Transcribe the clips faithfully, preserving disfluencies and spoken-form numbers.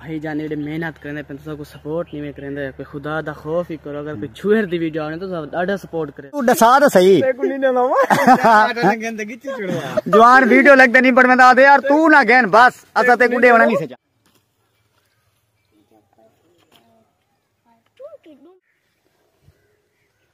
بھائی جان ایݙے محنت کریندے پن، تساں کو سپورٹ نہیں کریندے، کوئی خدا دا خوف ہی کرو۔ اگر کوئی چھوہر دی ویڈیو آوݨے تو تساں ݙاڈھا سپورٹ کرے۔ توں ݙسا تے صحیح۔ تیکوں نہیں ݙیندا میں۔ جوان ویڈیو لڳدے نہیں بݨویندا، آہدے یار توں نہ گھن، بس اساں تیکوں ݙیوݨا نہیں سچا۔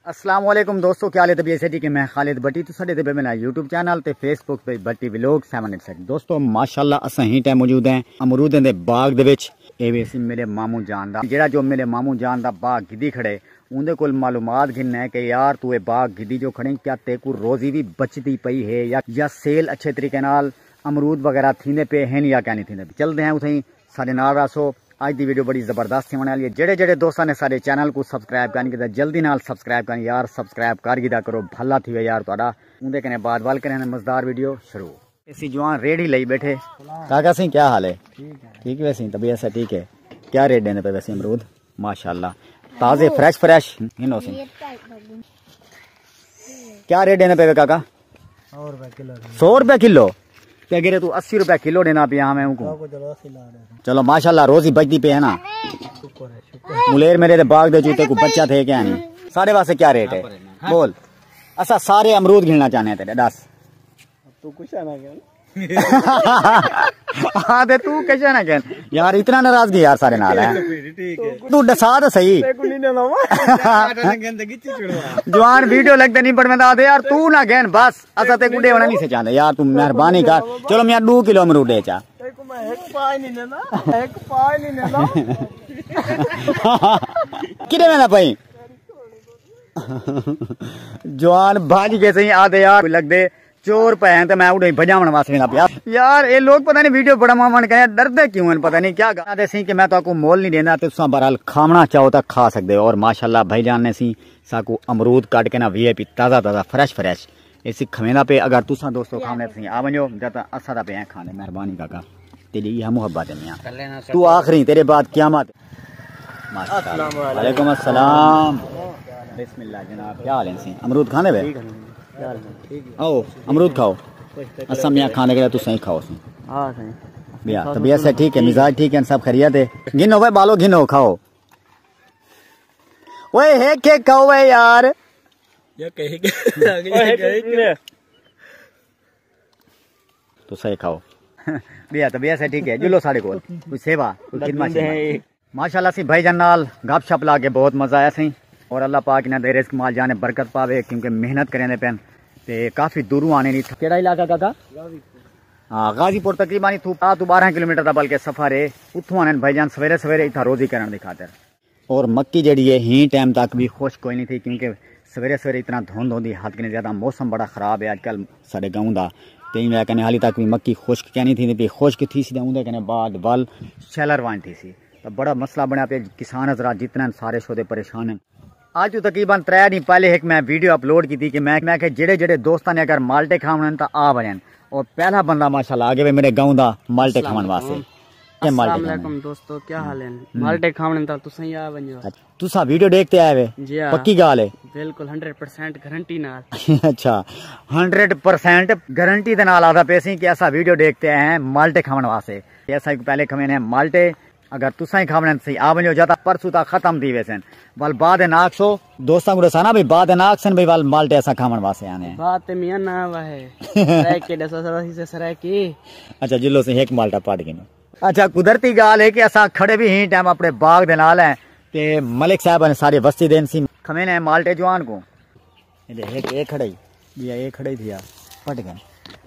السلام علیکم دوستو، کیا حال ہے؟ طبیعت صحت ٹھیک ہے؟ میں خالد بٹی، تساں ݙیہدے پئے میݙا یوٹیوب چینل تے فیس بک پیج بٹی ولاگ سیون ایٹ سکس۔ دوستو، ماشاءاللہ اساں ہی ٹائم موجود ہیں امرودیں دے باغ دے وچ۔ اے ویسی میݙے ماموں جان دا، جیڑھا جو میݙے ماموں جان دا باغ گھدی کھڑے، اوندے کول معلومات گھننے کہ یار تو اے باغ گھدی جو کھڑیں، کیا تیکوں روزی وی بچدی پئی ہے یا، یا سیل اچھے طریقے نال امرود وغیرہ تھیندے پئے ہن یا کیا نہیں تھیندے پئے۔ چلدے ہیں اتھیں، ساݙے نال رہسو۔ اڄ دی ویڈیو بڑی زبردست تھیوݨ والی ہے۔ جیڑھے جیڑھے دوستاں نے ساݙے چینل کوں سبسکرائب کائنی کیتا، جلدی نال سبسکرائب کائنی یار، سبسکرائب کر گھدا کرو، بھلا تھیوے یار تہاݙا۔ اوندے کنے بعد ول کریں مزیدار ویڈیو شروع۔ اسی جوان ریڑھی لئی ٻیٹھے۔ کاکا سئیں کیا حال ہے؟ ٹھیک ہے۔ ٹھیک ویسیں، طبیعت سئیں ٹھیک ہے؟ کیا ریٹ ݙیندے پئے ویسیں امرود؟ ماشاءاللہ تازے فریش فریش۔ گھنو سئیں۔ کیا ریٹ ݙیندے پئے وے کاکا؟ سو روپے کلو۔ سو روپے کلو؟ تے اگر تو اسی روپے کلو ݙیندا پیا ہمیں اونکوں۔ چلو ماشاءاللہ روزی بچدی پئی ہے نا۔ ملیر میݙے دے باغ دے جوتے کو بچا تھے کیا نہیں؟ ساݙے واسطے کیا ریٹ ہے؟ بول۔ اساں سارے امرود گھننا چاہنے ہیں تیݙے، ݙس۔ تو کچھ نہ کہن۔ ہاں تے تو کچھ نہ کہن۔ یار اتنا ناراضگی یار سارے نال ہے۔ تو ݙسا تے صحیح۔ جوان ویڈیو لڳدے نہیں بݨویندا، آہدے یار تو نہ گھن بس، اساں تیکوں ݙیوݨا نہیں سچاندے یار، تو مہربانی کر۔ چلو میاں ݙو کلو امرود ݙے چا۔ کݙے ویندا پئی؟ جوان بھڄ ڳئے سئیں، آہدے یار لڳدے چور پئے ہیں تے میں اݙے بھڄاوݨ واسطے ویندا پیا۔ یار اے لوگ پتہ نہیں ویڈیو بݨاوݨ کنے ݙردے کیوں ہیں، پتہ نہیں کیا گل ہے۔ سئیں کہ میں تہاکوں مول نہیں ݙیندا تے تساں بہرحال کھاوݨا چاہو تاں کھا سڳدے ہو۔ اور ماشاءاللہ بھائی جان نے سئیں ساکوں امرود کٹ کے نا وی آئی پی تازہ تازہ فریش فریش اے سئیں کھویندا پئے۔ اگر تساں دوستو کھاوݨے سئیں آ ونڄو، جے تاں اساں تاں پئے ہیں کھاندے۔ مہربانی کاکا، تیݙی ایہا محبت ہے میاں۔ تو آخری تیݙے بعد قیامت۔ ماشاءاللہ۔ السلام علیکم۔ وعلیکم السلام۔ بسم اللہ جناب، کیا حال ہے سئیں؟ امرود کھاندے پئے؟ ٹھیک ہے۔ آؤ امرود کھاؤ۔ اساں میاں کھاندے کھڑے، تساں ہی کھاؤ سئیں۔ ہاں سئیں۔ بیا طبیعت سئیں ٹھیک ہے؟ مزاج ٹھیک ہے؟ سب خیریت ہے؟ گھنو وے ٻالو، گھنو کھاؤ۔ اوئے ہک ہک کھاؤ وے یار۔ یا کہے گا۔ تساں ہی کھاؤ۔ بیا طبیعت سئیں ٹھیک ہے؟ جلو ساݙے کول۔ کوئی سیوا، کوئی خدمت شدمت۔ ماشاءاللہ سئیں بھائی جان نال گپ شپ لا کے بہت مزہ آیا سئیں، اور اللہ پاک انہاں دے رزق مال جان برکت پاوے، کیونکہ محنت کریندے پئن تے کافی دوروں آنے نے۔ کیڑھا علاقہ کاکا؟ ہاں، غازی پور تقریباً اتھوں آ تو بارہ کلومیٹر دا بلکہ سفر ہے۔ اتھوں آنے بھائی جان سویرے سویرے اتھاں روزی کرݨ دی خاطر۔ اور مکی جیڑھی ہے ہی ٹائم تک بھی خشک کوئی نہیں تھی، کیونکہ سویرے سویرے اتنا دھند ہوندی، حد کنے زیادہ موسم بڑا خراب ہے اج کل ساݙے گاؤں دا۔ تے ایویں کنے حالی تک بھی مکی خشک کینی تھی، بھی خشک تھی سی تے اوندے کنے بعد ول شیلر وان تھی سی۔ تاں بڑا مسئلہ بݨیا پیا، کسان حضرات جتنے ہیں سارے شودے پریشان ہیں۔ اڄ توں تقریباً ترے ݙینھ پہلے ہک میں ویڈیو اپلوڈ کیتی کہ میں، میں کہ جیڑھے جیڑھے دوستاں نے اگر مالٹے کھاوݨے ہن تاں آ ونڄن، اور پہلا بندہ ماشاءاللہ آ ڳئے میݙے گاؤں دا مالٹے کھاوݨ واسطے۔ اے مالٹے کھاوݨ۔ السلام علیکم دوستو، کیا حال ہیں؟ مالٹے کھاوݨے تاں تساں ہی آ ونڄو۔ اچھا، تساں ویڈیو ݙیکھ تے آئے وے؟ جی ہاں۔ پکی ڳالھ ہے؟ بالکل ہنڈریڈ پرسینٹ گارنٹی نال۔ اچھا، ہنڈریڈ پرسینٹ گارنٹی دے نال آہدا پئے سئیں کہ اساں ویڈیو ݙیکھ تے آئے ہیں مالٹے کھاوݨ واسطے۔ تے اساں کوں پہلے کھوینے ہیں مالٹے، اگر تساں ہی کھاوݨے سئیں آ ونڄو، یا تاں پرسوں تاں ختم تھی ویسن۔ ول بعد ناکسو، دوستاں کوں ݙسانا بھئی بعد ناکسن بھئی ول مالٹے اساں کھاوݨ واسطے آنے ہیں۔ بات تے میاں نہ ہوا ہے۔ سرائیکی ݙسو، سرائیکی۔ اچھا، جلو سئیں ہک مالٹا پٹ گھنو۔ اچھا، قدرتی ڳالھ ہے کہ اساں کھڑے بھی ہیں ٹائم اپݨے باغ دے نال ہیں، تے ملک صاحب نے ساری وستی دین سی کھوینے ہیں مالٹے جوان کوں۔ ایندے ہک اے کھڑے، ٻیا اے کھڑے تھیا، پٹ ڳئے۔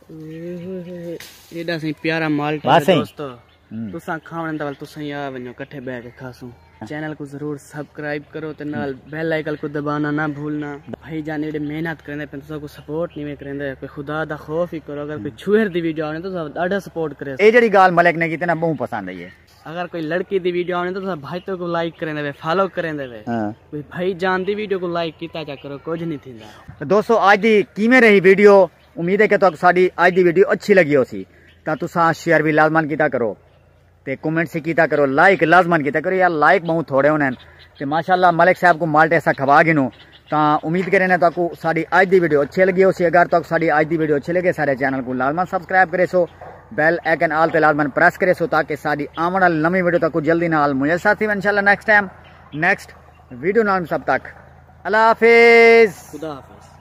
اوئے ہوئے ہوئے، ایݙا سئیں پیارا مالٹا ہے دوستو۔ ہوں۔ تساں کھاوݨے تاں ول تساں ہی آ ونڄو، کٹھے ٻہہ کے کھاسوں۔ چینل کوں ضرور سبسکرائب کرو تے نال بیل آئیکن کوں دبانا نہ بھولنا۔ بھائی جان ایݙے محنت کریندے پن، تساں کوں سپورٹ نہیں کریندے، کوئی خدا دا خوف ہی کرو۔ اگر کوئی چھوہر دی ویڈیو آوݨے تاں تساں ݙاڈھا سپورٹ کرے۔ اے جیڑھی ڳالھ ملک نے کیتی نا، ٻہوں پسند آئی ہے۔ اگر کوئی لڑکی دی ویڈیو آوݨے تاں تساں بھائی تو کوں لائک کریندے وے، فالو کریندے وے۔ ہاں۔ کوئی بھائی جان دی ویڈیو کوں لائک کیتا چا کرو، کجھ نہیں تھیندا۔ دوستو، اڄ دی کیویں رہی ویڈیو؟ امید ہے کہ تہاکوں ساݙی اڄ دی ویڈیو اچھی لڳی ہوسی، تاں تساں شیئر وی لازماً کیتا کرو۔ تے کمنٹس کیتا کرو، لائک لازماً کیتا کرو، یار لائک ٻہوں تھوڑے ہوندے ہن۔ تے ماشاءاللہ ملک صاحب کوں مالٹے اساں کھوا گھنوں، تاں امید کریندے تہاکوں ساݙی اڄ دی ویڈیو اچھی لڳی ہوسی۔ اگر تہاکوں ساݙی اڄ دی ویڈیو اچھی لڳے، ساݙے چینل کوں لازماً سبسکرائب کریسو۔ بیل آئیکن آل تے لازمن پریس کریسو تاکہ ساڈی آوݨ والی نویں ویڈیو تہاکوں جلدی نال میسر تھیوے۔ انشاءاللہ نیکسٹ ٹائم نیکسٹ ویڈیو نال، سب تک اللہ حافظ۔ خدا حافظ۔